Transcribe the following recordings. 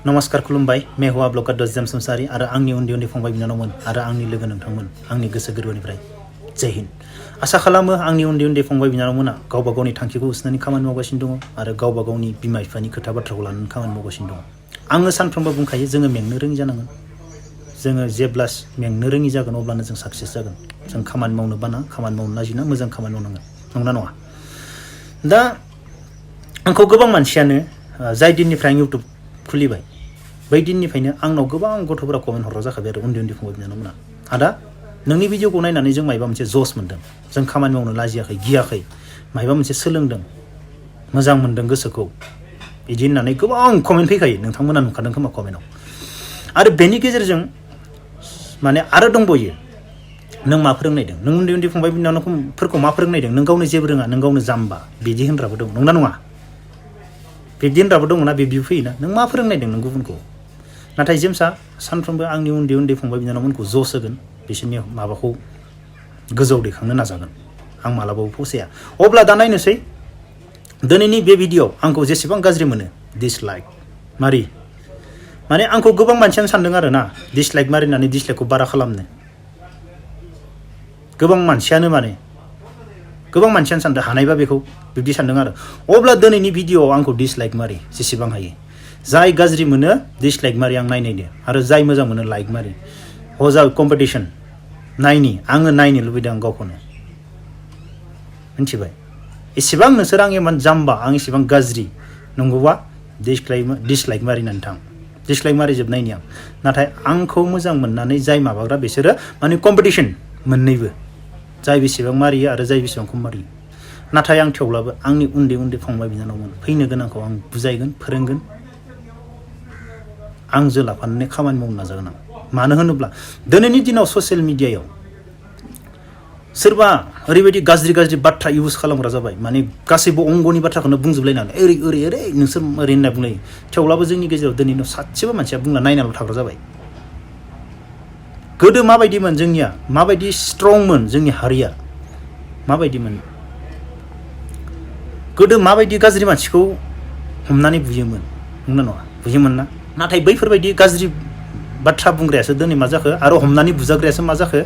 नमस्कार खुलुमबाय मैं हौवा ब्लगार दजम संसारी आरो आंनि उन्दै उन्दै फंबाय बिनानावमोन आरो आंनि लोगो नोंथांमोन आंनि गोसो गोरबोनिफ्राय जय हिन्द आसा खालामो आंनि उन्दै उन्दै फंबाय बिनानावमोना गावबा गावनि थांखिखौ होसोनानै खामानि मावगासिनो दङ आरो गावबा गावनि बिमा बिफानि खोथा बाथ्राखौ लानानै खामानि मावगासिनो दङ आङो सानफ्रोमबो बुंखायो जोङो मेंनो रोङि जानांगोन जोङो जेब्ला मेंनो रोङि जागोन अब्लानो जों साक्सेस जागोन जों खामानि मावनो बाना खामानि मावनो लाजिना मोजां खामानि मावनांगोन नंगौना नङा दा आंखौ गोबां मानसियानो जाय दिननिफ्राय आं इउटुब खुलिबाय बै दिननिफ्रायनो आंनाव गोबां गथ'फोरा कमेन्ट हरग्रा जाखाबाय आरो उन्दै उन्दै फंबाय बिनानावमोना आदा नोंनि भिडिअखौ नायनानै जों मायबा मोनसे जस मोन्दों जों खामानि मावनो लाजियाखै गियाखै मायबा मोनसे सोलोंदों मोजां मोन्दों गोसोखौ बिदि होननानै गोबां कमेन्ट फैखायो नोंथांमोना नुखादों खोमा कमेन्टआव आरो बेनि गेजेरजों माने आरो दंबावयो नों मा फोरोंनायदों नों उन्दै उन्दै फंबाय बिनानावफोरखौ मा फोरोंनायदों नों गावनो जेबो रोङा नों गावनो जाम्बा बिदि होनग्राबो दं नंना नङा बिब्दि होनग्राबो दङ ना बिब्दि फैयोना नों मा फोरोंनायदों नों गुबुनखौ नाथाय जेम्सआ सानफ्रोमबो आंनि उन्दै उन्दै फंबाय बिनानावमोनखौ जस होगोन बिसोरनि माबाखौ गोजौ दैखांनो नाजागोन आं मालाबाबो फसाया अब्ला दा नायनोसै दिनैनि बे भिडिअ आंखौ जेसेबां गाज्रि मोनो डिसलाइक मारि माने आंखौ गोबां मानसियानो सानदों आरो ना डिसलाइक मारिनानै डिसलाइकखौ बारा खालामनो गोबां मानसियानो सानदों हानायबा बेखौ बिब्दि सानदों आरो अब्ला दिनैनि भिडिअआव आंखौ डिसलाइक मारि जेसेबां हायो जाय गाज्रि मोनो डिसलाइक मारि आं नायनायदो आरो जाय मोजां मोनो लाइक मारि हजा कम्पिटिशन आङो नायनो लुबैदों आं गावखौनो मिथिबाय एसेबां नोंसोर आं इमान जाम्बा आं एसेबां गाज्रि नंगौबा डिसलाइक मारिनानै थां डिसलाइक मारिजोबनायनि आं नाथाय आंखौ मोजां मोननानै जाय माबाग्रा बिसोरो माने कम्पिटिशन मोननैबो जाय बेसेबां मारियो आरो जाय बेसेबां खम मारियो नाथाय आं थेवब्लाबो आंनि उन्दै उन्दै फंबाय बिनानावमोन फैनो गोनांखौ आं बुजायगोन फोरोंगोन आं लाफानानै खामानि मावनो नाजागोन आं मानो होनोब्ला दिनैनि दिनाव ससियेल मिडियायाव सोरबा ओरैबायदि गाज्रि गाज्रि बाथ्रा इउज खालामग्रा जाबाय माने गासैबो अंगनि बाथ्राखौनो बुंजोबलायनानै ओरै नोंसोर ओरै होनना बुंलायो थेवब्लाबो जोंनि गेजेराव दिनैनो सासेबो मानसिया बुंना नायनाल' थाग्रा जाबाय गोदो माबायदिमोन जोंनिया माबायदि स्ट्रंमोन जोंनि हारिया माबायदिमोन गोदो माबायदि गाज्रि मानसिखौ हमनानै बुयोमोन नंगौना नङा बुयोमोन ना नाथाय बैफोरबायदि गाज्रि बाथ्रा बुंग्रायासो दिनै मा जाखो आरो हमनानै बुजाग्रायासो मा जाखो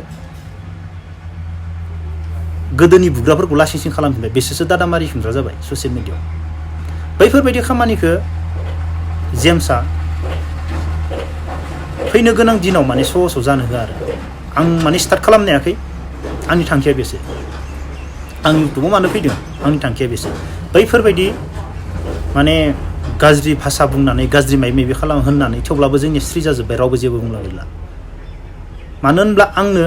गोदोनि बुग्राफोरखौ लासिंसिं खालामफिनबाय बिसोरसो दादा मारिफिनग्रा जाबाय ससियेल मिडियाआव बैफोरबायदि खामानिखौ जेम्सआ फैनो गोनां दिनाव माने सहसाव जानो होआ आरो आं माने स्टार्ट खालामनो हायाखै आंनि थांखिया बेसो आं इउटुबाव मानो फैदों आंनि थांखिया बेसो बैफोरबायदि माने गाज्रि भाषा बुंनानै गाज्रि माबा खालाम होननानै थेवब्लाबो जोंनि स्रि जाजोब्बाय रावबो जेबो बुंला गैला मानो होनब्ला आंनो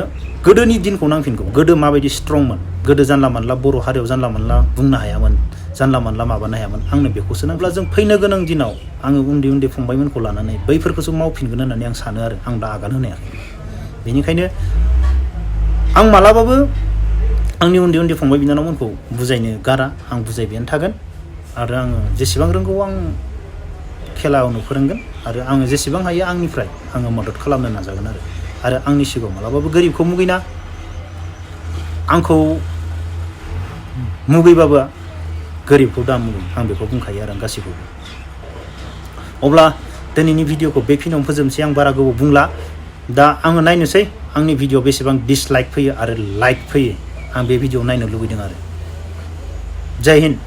गोदोनि दिनखौ नांफिनगौ गोदो माबायदि स्ट्रंमोन गोदो जानला मानला बर' हारियाव जानला मानला बुंनो हायामोन जानला मानला माबानो हायामोन आंनो बेखौसो नांब्ला जों फैनो गोनां दिनाव आङो उन्दै उन्दै फंबायमोनखौ लानानै बैफोरखौसो मावफिनगोन होननानै आं सानो आरो आं दा आगान होनो हायाखै बेनिखायनो आं मालाबाबो आंनि उन्दै उन्दै फंबाय बिनानावमोनखौ बुजायनो गारा आं बुजायबायानो थागोन आरो आङो जेसेबां रोंगौ आं खेलायावनो फोरोंगोन आरो आङो जेसेबां हायो आंनिफ्राय आङो मदद खालामनो नाजागोन आरो आंनि सिगाङाव मालाबाबो गोरिबखौ मुगैना आंखौ मुगैबाबो गोरिबखौ दा मुगै आं बेखौ बुंखायो आरो आं गासैखौबो अब्ला दिनैनि भिडिअखौ बेखिनियावनो फोजोबनोसै आं बारा गोबाव बुंला दा आङो नायनोसै आंनि भिडिअ बेसेबां डिसलाइक फैयो आरो लाइक फैयो आं बे भिडिअ नायनो लुबैदों आरो जय हिन्द